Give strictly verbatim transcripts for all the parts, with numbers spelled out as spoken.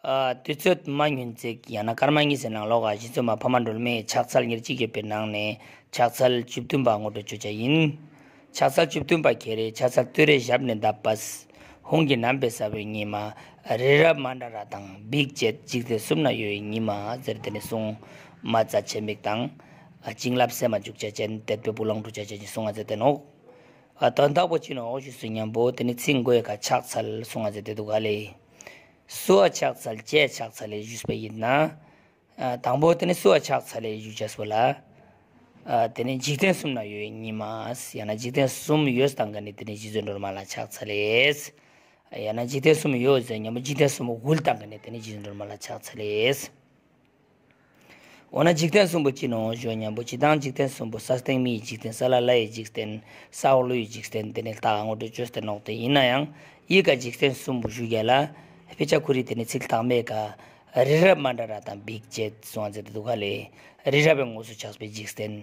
ཨ་དུས་ཚོད་མ་ཉུང་ཙིག་ཡང་ན་སྐར་མ་གཉིས་སི་ནང་ལོགས་ཀ་རྗེ་བཙུན་མ་འཕགས་མ་སྒྲོལ་མའི་ཕྱག་འཚལ་ཉེར་གཅིག་ཡོད་པའི་ནང་ནས་ཕྱག་འཚལ་བཅུ་བདུན་པ་ངོ་སྤྲོད་ཅོ་ཅེས་ཡིན། ཕྱག་འཚལ་བཅུ་བདུན་པ་ཁྱེར་རེ། ཕྱག་འཚལ་ཏུ་རེ་ཞབས་ནི་བརྡབས་པས། ཧཱུྃ་གི་རྣམ་པའི་ས་བོན་ཉིད་མ། རི་རབ་མནྡ་ར་དང་འབིགས་བྱེད། འཇིག་རྟེན་གསུམ་ན་གཡོ་བའི་ཉི་མ་ཟེར་ཏེ་ནི་གསུངས། མ་རྩ་ཆེན་མིག་དང་བྱིན་རླབས་སེམས་མ་འཇུག་ཅེས་ཅན་དད་པའི་སྤུ་ལོང་འཁྲུག་ཅེས་ཅན་གྱི་གསུང་ང་མཛད་དེ་ནོག། ཨ་དོན་དག་པོ་ཅི་ནོག་ཞུས་སུ་ཉམ་པོ་ཏེ་ནི་ཚིག་མགོའི་ཀ་ཕྱག་འཚལ་གསུང་ང་མཛད་དེ་འདུག་ག་ལེ། སུ་འ་ཕྱག་འཚལ་ཅི་འ་ཕྱག་འཚལ་ལེ་ཞུས་པ་ཡིན་ན། ཨ་དང་པོ་ཏེ་ནི་སུ་འ་ཕྱག་འཚལ་ལེ་ཞུ་ཅེས་པོ་ལ། ཨ་ཏེ་ནི་འཇིག་རྟེན་གསུམ་ན་གཡོ་བའི་ཉི་མ། ཡང་ན་འཇིག་རྟེན་གསུམ་གཡོས་བཏང་མཁན་ནི་ཏེ་ནི་རྗེ་བཙུན་སྒྲོལ་མ་ལ་ཕྱག་འཚལ་ལེ། ཡང་ན་འཇིག་རྟེན་གསུམ་གཡོས་ཟེར་ཉམ་པོ་འཇིག་རྟེན་གསུམ་འགུལ་བཏང་མཁན་ནི་ཏེ་ནི་རྗེ་བཙུན་སྒྲོལ་མ་ལ་ཕྱག་འཚལ་ལེ། འོ་ན་འཇིག་རྟེན་གསུམ་པོ་ཅི་ནོག་ཞུ་ཉམ་པོ་སྤྱིར་བཏང་འཇིག་རྟེན་གསུམ་པོ་ས་སྟེང་མིའི་འཇིག་རྟེན། ས་བླ་ལྷའི་འཇིག་རྟེན། ས་འོག་ཀླུའི་འཇིག་རྟེན། ཏེ་ནི་ལྟ་ངོ་སྤྲོད་ཅོས་ཏེ་ནོག། ཏེ་ཡིན་ནའང་ཡི་ག་འཇིག་རྟེན་གསུམ་པོ་ཞུ་རྒྱ་ལ་ཕེ་ཆ་ཁུ་རི་ཏེ་ནི་ཚིག་དང་པོའི་ཀ་རི་རབ་མནྡ་ར་དང་འབིགས་བྱེད་གསུང་ང་མཛད་དེ་འདུག་ག་ལེ། རི་རབ་པའི་དངོས་སུ་ཆགས་པའི་འཇིག་རྟེན།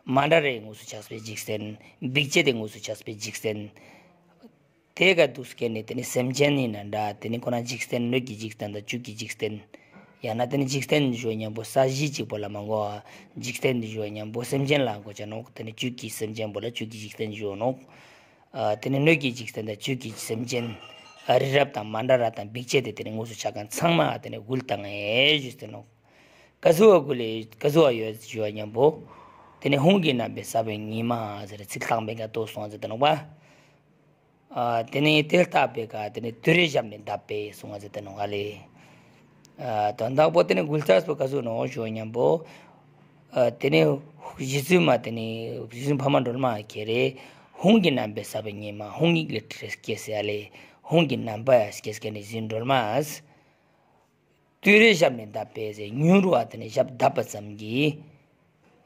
མནྡ་རའི་དངོས་སུ་ཆགས་པའི་འཇིག་རྟེན། འབིགས་བྱེད་དེ་དངོས་སུ་ཆགས་པའི་འཇིག་རྟེན། ཏེ་ག་འདུག་མཁན་ནི་ཏེ་ནི་སེམས་ཅན་ནི་ནང་འདྲ་ཏེ་ནི་ཁོ་ན་འཇིག་རྟེན་སྣོད་ཀྱི་འཇིག་རྟེན་དང་བཅུད་ཀྱི་འཇིག་རྟེན། ཡང་ན་ཏེ་ནི་འཇིག་རྟེན་ཞུ་ཉམ་པོ་ས་གཞི་གཅིག་པོ་ལ་མ་གོ་བ་འཇིག་རྟེན་ཞུ་ཉམ་པོ་སེམས་ཅན་ལ་གོ་ཅེས་ནོག། ཏེ་ནི་བཅུད་ཀྱི་སེམས་ཅན་པོ་ལ་བཅུད་ཀྱི་འཇིག་རྟེན་ཞུ་ནོག། ཨ་ཏེ་ནི་སྣོད་ཀྱི་འཇིག་རྟེན་དང་བཅུད་ཀྱི་སེམས་ཅན། ཨ་རི་རབ་དང་མནྡ་ར་དང་འབིགས་བྱེད་དེ་ཏེ་ནི་དངོས་སུ་ཆགས་མཁན་ཚང་མ་ཏེ་ནི་འགུལ་བཏང་ངེ་ཞུས་ཏེ་ནོག། ག་ཟུག་འགུལ་ལེ་ག་ཟུག་ཡོད་ཞུ་ཉམ་པོ་ཏེ་ནི་ཧཱུྃ་གི་རྣམ་པའི་ས་བོན་ཉིད་མ་ཟེར་ཚིག་དང་པོའི་ཀ་ཏོ་གསུང་ང་མཛད་དེ་ནོག་པ། ཨ་ཏེ་ནི་ཏེ་ལྟ་བུའི་ཀ་ཏེ་ནི་ཏུ་རེ་ཞབས་ནི་བརྡབས་པས་གསུང་ང་མཛད་དེ་ནོག་ག་ལེ། ཨ་དོན་དག་པོ་ཏེ་ནི་འགུལ་ཚར་སོ་ག་ཟུག་ནོག་ཞུ་ཉམ་པོ། ཨ་ཏེ་ནི་རྗེ་བཙུན་མ་ཏེ་ནི་རྗེ་བཙུན་འཕགས་མ་སྒྲོལ་མ་ཁྱེར་རེ། ཧཱུྃ་གི་རྣམ་པའི་ས་བོན་ཉིད་མ། ཧཱུྃ་ཡིག་ལས་སྐྱེས་ཟེར་ཡ་ལེ། ཧཱུྃ་གི་རྣམ་པ་སྐྱེས་མཁན་ནི་རྗེ་བཙུན་སྒྲོལ་མ། ཏུ་རེ་ཞབས་ནི་བརྡབས་པས་ཟེར་མྱུར་བ་ཏེ་ནི་ཞབས་བརྡབས་པ་ཙམ་གྱིས།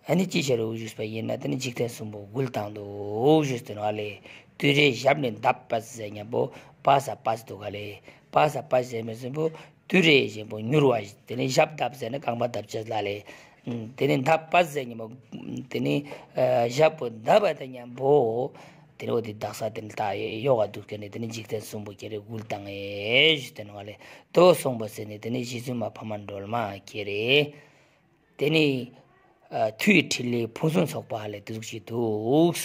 ཨ་ནི་ཅི་ཤེས་རུ་ཞུས་པ་ཡིན་ན་ཏེ་ནི་འཇིག་རྟེན་གསུམ་པོ་འགུལ་བཏང་འདུག་ཞུས་ཏེ་ནོག་ལེ། ཏུ་རེ་ཞབས་ནི་བརྡབས་པས་ཟེར་ཉམ་པོ་པ་ས་པ་ས་འདུག་ག་ལེ། པ་ས་པ་ས་ཟེར་མི་གསུམ་པོ་ཏུ་རེ་ཞིག་པོ་མྱུར་བ་ཞིག་ཏེ་ནི་ཞབས་བརྡབས་ཟེར་ན་རྐང་པ་བརྡབས་ཅེས་ལ་ལེ། ཏེ་ནི་བརྡབས་པས་ཟེར་ཉམ་པོ་ཏེ་ནི་ཨ་ཞབས་པོ་བརྡབས་པ་དང་ཉམ་པོ། ཏེ་ནི་འོ་ཏེ་དག་ས་ཏེ་ནི་ད་ཡོག་ག་འདུག་མཁན་ནི་ཏེ་ནི་འཇིག་རྟེན་གསུམ་པོ་ཁྱེར་རེ་འགུལ་བཏང་ངེ་ཞུས་ཏེ་ནོག་ལེ། དོ་གསུངས་པ་ཟེར་ནི་ཏེ་ནི་རྗེ་བཙུན་མ་འཕགས་མ་སྒྲོལ་མ་ཁྱེར་རེ། ཏེ་ནི་ཨ་མཐུའི་ཕྲིན་ལས་ཕུན་སུམ་ཚོགས་པ་ལེ་ཏེ་ཟུག་ཅིག་འདུག། ལྟོས་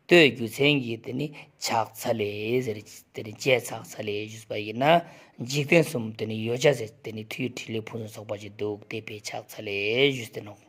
རྒྱུ་མཚན་གྱིས་ཏེ་ནི་ཕྱག་འཚལ་ལེ་ཟེར་ཏེ་ནི་ཅི་འ་ཕྱག་འཚལ་ལེ་ཞུས་པ་ཡིན་ན། འཇིག་རྟེན་གསུམ་ཏེ་ནི་གཡོ་ཅེས་ཟེར་ཏེ་ནི་མཐུའི་ཕྲིན་ལས་ཕུན་སུམ་ཚོགས་པ་ཅིག་འདུག། ཏེ་ཕི་ཕྱག་འཚལ་ལེ་ཞུས་ཏེ་ནོག།